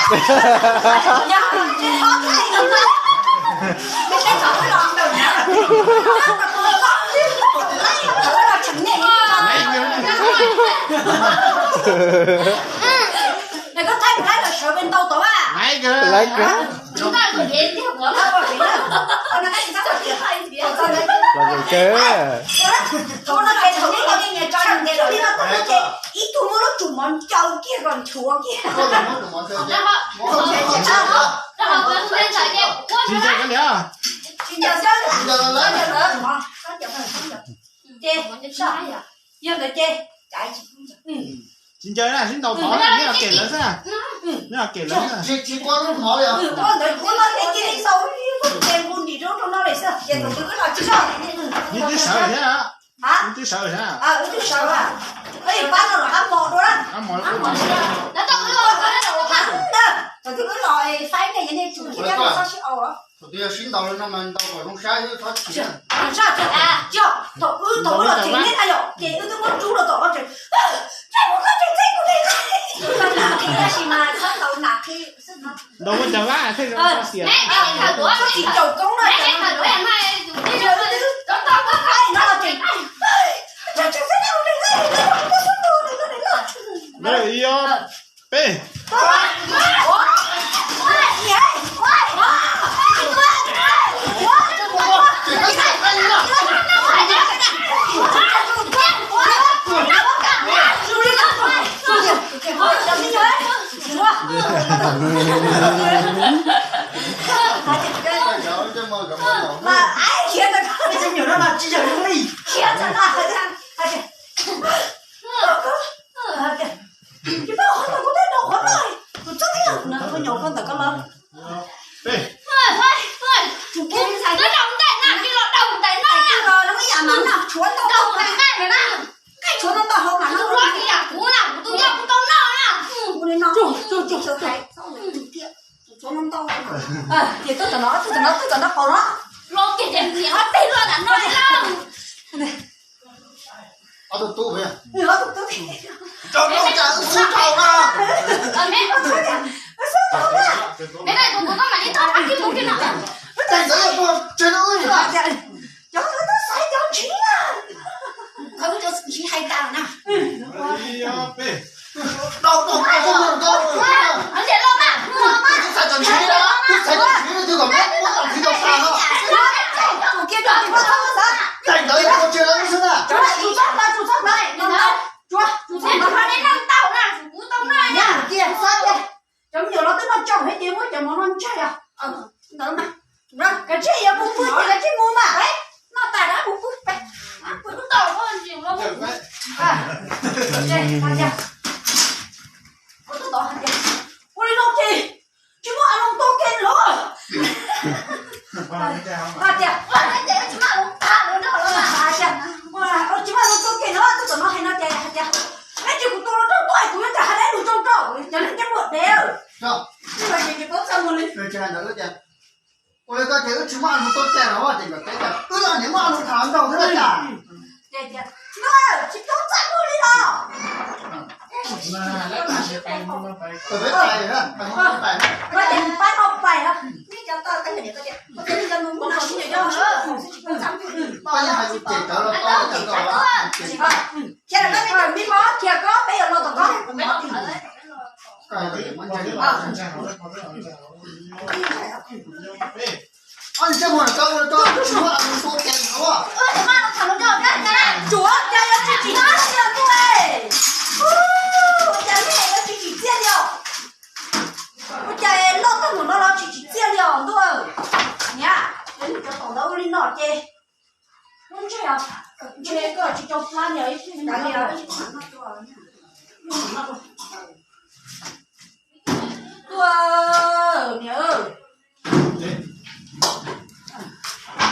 Nws koj thaij mus laib los sawv pem ntau tod a. Laib kawg. Los kawg kawg. Ib tug muab lub tsum mov ncaws kiag kom nchuav kiag. Tsis ncaws kawg li. Ces yog ntawd ces tsis ncaws na, sib ntaus tod na, neb los kem lawv xwb na. Neb los kem lawv xwb. Tsis ua lub mov li os. Ua ntawd kuv no ces cia li ntaus lub ces nqus nrim rau rau no lawm xwb, ces thaum twg wb los tsis zoj. Neb twb sawv thiab. Neb twb sawv thiab. Wb twb sawv a. Pab no los qab mos dua na. Qab mos dua. Thaum twg wb los faib nej, nej tsum thiab, nej txhob sib au. Thaum twg yog sib ntaus li no mas ntaus kom zoo saib xwb, txhob chim. Thaum wb, thaum wb los tseem neb na yom, ces wb twb muab rub los tom qhov tsev. Tseem muab qhov tseem txeeb kuv li. Tab sis mas txhob ntaus nas qhi xwb. Ntaus muaj cov vab thiaj zoo xiam. Tsis caum koob na. Ib, ob, peb. Mas ai khiav ntawd, tus me nyuam no mas tsis yog zoo li. Khiav ntawd no. Ces peb qhov no kuv twb ntaus qhov no, tus txob ib yam no, tus me nyuam koj ntawm koj los. Twb daus ntais na, twb los daus ntais no na. Los ib yam mas no, tshuav ntau ntau na. Nqaij tshuav ntau ntau hauv mas no. Tus hlob tsis yam kuv na, kuv tus yog kuv tau noj na. Kuv li no, tus tshuav ntau ntau. Ces tuaj tom no, tuaj tom no, tuaj tom no qaus no. Los kiag ces niam ob teg luaj ntawm no lawm. Ob tug tub, ob tug tub. Rau no cas wb xub rau na. Wb xub rau na. Tus kuv tub mam li tau ab kib mus kiag no. Wb teem ntawd yog tuaj tseg rau wb na. Cov wb tub xaiv cov ntshiv na. Wb cov ntshiv hais tas na. Ib, ob, peb. Rau, rau, rau, rau, rau. Wb xaiv cov ntshiv na, wb xaiv cov ntshiv na, twb kom muab tau ntshiv rau tas no. Teem ntawd yog tuaj tseg rau wb xwb na. Cov me nyuam los twb noj tsaug thiab ces muab cov mov no ntsaig os. Ntawd mas, kav tsij yuav mus pw ces kav tsij mus mas. Noj tas rov mus pw. Ua li no ces tsis muaj a loo tau ke los. Hais tias, tsis muaj a loo tau ke los, twb tom no hais no ces hais tias, neb tsis kuv tus los rau tuaj kuv yuav nrog hais neb lus tsau rau cov neeg coj muag dev. Ua li ko ces wb tsis muaj a loo tau ke los ces kom teb tias wb los niam muaj a loo tham nraug thiab los cas. Tsis tau txaj muag li los. Peb pais, peb pais, peb pais. Ces cov los tau, ces cov los tau. Khiav lawm, me mob, khiav koj, peb yuav los tom koj. Ob niag ntsej muag no, koj ua li koj tsis muaj a loo tau ke los. Tsuav cas yuav tsis tsim txiaj li os ntuj, ua cas nej yuav tsis tsim txiaj li os? Ua cas loj tag npaum no los tsis tsim txiaj li os ntuj? Niam, cov neeg cov tom ntawd ua li no ces lub ntsej, ntshe koj tsis tau plab niam. Tuaj, niam,